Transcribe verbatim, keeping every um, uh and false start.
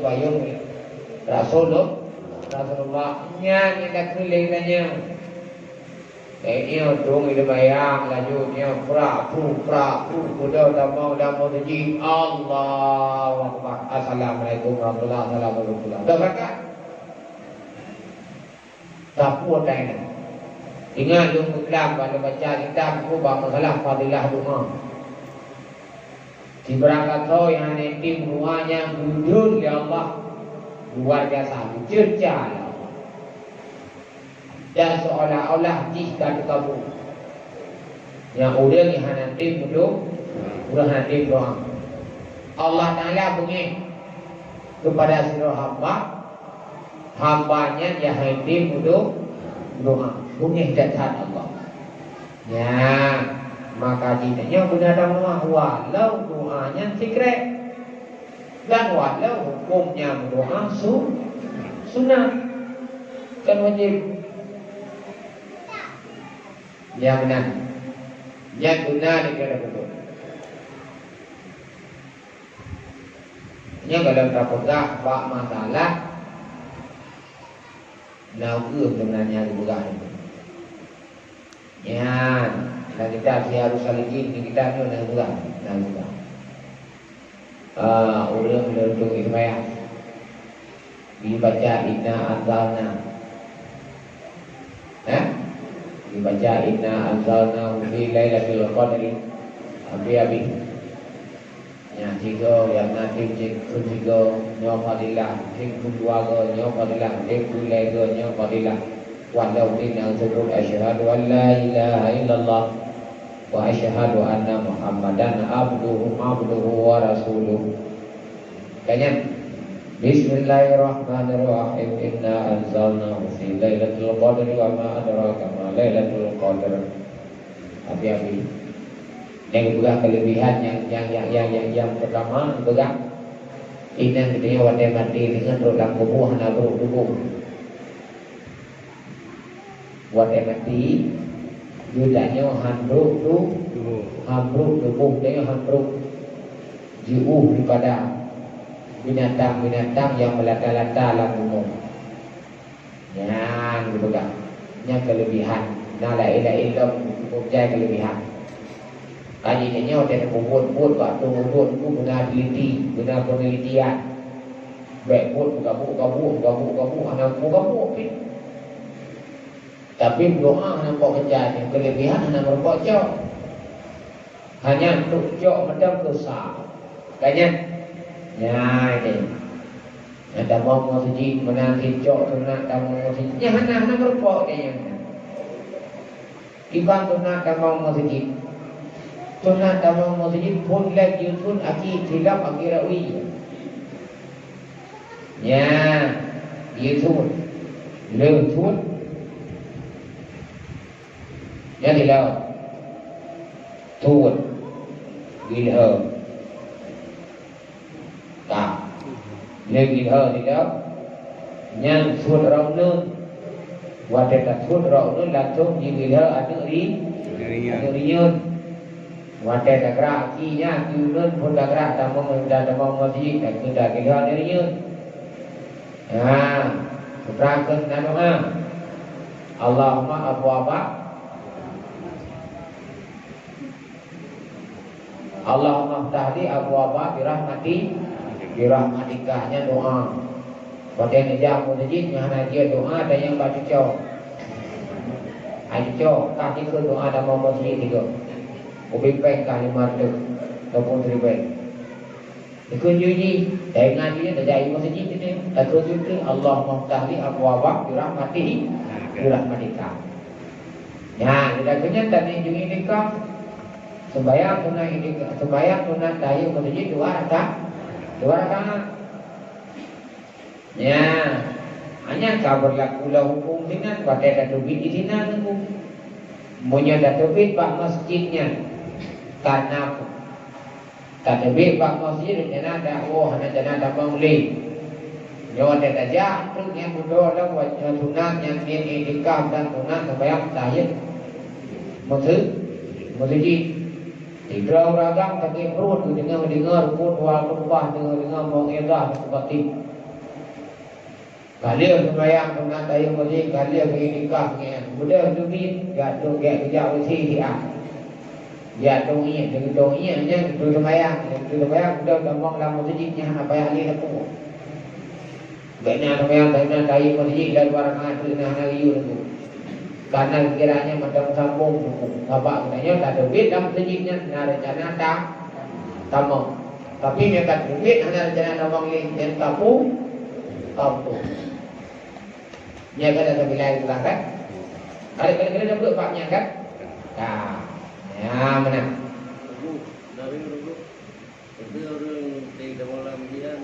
Payong Rasulullah, Rasulullah nyan nyang takheun lé geutanyoe. Lheuh nyoe dong i leumayang laju nyoe prak pru prak pru, udah tamong lam meuseujid, Allahu Akbar. Assalamualaikum warahmatullahi wabarakatuh. Dah berangkat. Sapeue ata nyan? Ingat lôn peugah bak lôn baca kitab buku bak masalah fadilah doa. Sibarang gasoe nyang hana item doa nyan geudhôt lé Allah luar biasa, geuceureuca lé Allah. Dan seolah-olah jih ka teukabul. Nyang ureueng nyang hana tem meudoa, ureueng hana tem doa. Allah Taala beungéh keupada sidroe hamba, hamba nyan nyang hana tem meudoa, doa. Beungéh that-that Allah. Nyan, maka jih tanyoe beuna doa, walau doa nyan sikrek. Dan walau huköm nyan meudoa su-, sunat, kon wajéb. Nyang meunan. Nyang guna di dalam kubur. Nyoe gohlom tapeugah bak masalah na ukeue sebenarnya dipeugah nyoe. Nyan, lam kitab Syiarus Salikin, di kitab nyoe na dipeugah, na dipeugah. Ah, ureueng leuntong Ismail. Dibaca inna anzalna. Eh? Dibaca inna anzalna fi lailatul qadri. Habis-habis. Nyang tiga, nyang na tem cit keu tiga, nyoe fadilah, tem keu dua go, nyoe fadilah, tem keu lhèe go, nyoe fadilah. Walau tem nyang seubut asyhadu an la ilaha illallah. Wa asyhadu anna Muhammadan abduhu, abduhu wa rasuluh. Ka nyan, Bismillahirrahmanirrahim. Inna anzalnahu fi lailatul qadri wa ma adraka ma lailatul qadr. Api-api. Nyang peugah kelebihan nyang, nyang, nyang, nyang, nyang, nyang pertama, peugah inong geutanyoe watèe maté deungon rot lam kubu hana brok tuboh. Watèe maté, geutanyoe han brok tu, han brok tuboh geutanyoe han brok jiôh daripada binatang-binatang nyang meulata-lata lam bumoe. Nyan geupeugah, nyan keulebihan. Na laén-laén lom cukup jai keulebihan. Ka jih nyoe watèe tapeubuet-buet bak ateueh udeueng tu beuna teliti, beuna peunelitian. Bèk buet meugabuk-gabuk, meugabuk-gabuk, hana meugabuk pih. Tapi doa hana meureumpok keucai, keulebihan hana meureumpok cok. Hanya untuk cok mantong keu sa. Ka nyan? Nyan nyan. Nyan tamong meuseujid, meunan cit cok sunat tamong meuseujid. Nyan hana, hana meureumpok nyan. Kiban sunat tamong meuseujid. Sunat tamong meuseujid phôn lhèe jeuet thôn aki tilok aki rawi. Nyan, jeuet thôn. Lheueh thôn. Nyan tilok. Thôn. Gilhô. Ka. Lheueh gilhô tilok. Nyan suet rot uneun. Watèe tasuet rot uneun langsông jigilhô aneuk ri-, aneuk rinyueng. Watèe tagrak aki nyan, aki uneun phôn tagrak tamong, tamong meuseujid, takheun tagilhô aneuk rinyueng. Ha, seutôt kheun na doa. Allahumma abwaba Allahumma ftah li abwaba birahmati, birahmatika, nyan doa. Watèe neujak meuseujid nyan hana jeuet doa, dan nyang bak cuco. Hai cuco, ka dikeue doa tamong meuseujid tiga. Ubé péng ka lima reutôh ataupun siribèe. Dikeue jih, taingat jih, tajak i meuseujid teuh, takheun jih teuh, Allahumma ftah li abwaba birahmati, birahmatika. Nyan, lagèe nyan tadi jeuet itikaf. Sembahyang sunat itikaf, sembahyang sunat tahiyatul masjid dua rakaat. Dua rakaat. Nyan, hanya ka berlaku lah hukum sinan, watèe tateubiet di sinan hukum. Meunyoe tateubiet bak masjid nyan, karena Tateubiet bak meuseujid, hana dakwah, hana, hana tamong lé. Nyoe watèe tajak, trok nyang beudôh lom, watèe sunat nyang niet itikaf dan sunat sembahyang tahiyatul meuseujid. Sidroe ureueng agam sakét pruet geudeungoe-deungoe rukon dua khutbah, deungoe-deungoe mau'izah khutbah. Ka lheueh seumayang sunat tahiyatul masjid, ka lheueh iktikaf nyan. Beudôh teubiet, jak dong, jak geujak beureusi siat. Jak dong ié, dong ié nyan geuteupeue seumayang, geuteupeue seumayang, beudôh tamong lam meuseujid nyan hana payah lé sapeue. Gobnyan seumayang, gobnyan tahiyatul masjid lam dua rakaat, hana geuyue sapeue. Karena pikiran nyan mantong sambong, sabab geutanyoe tateubiet lam meuseujid nyan na reuncana ta-, tamong. Tapi meunyo ka teubiet hana reuncana tamong lé, nyan tapu-, tapu. Nyan ka dah tabilai pulang kan? Kali-kali dah buet bab nyan kan? Nah, ya, mana? Dari dulu, itu orang di dalam dia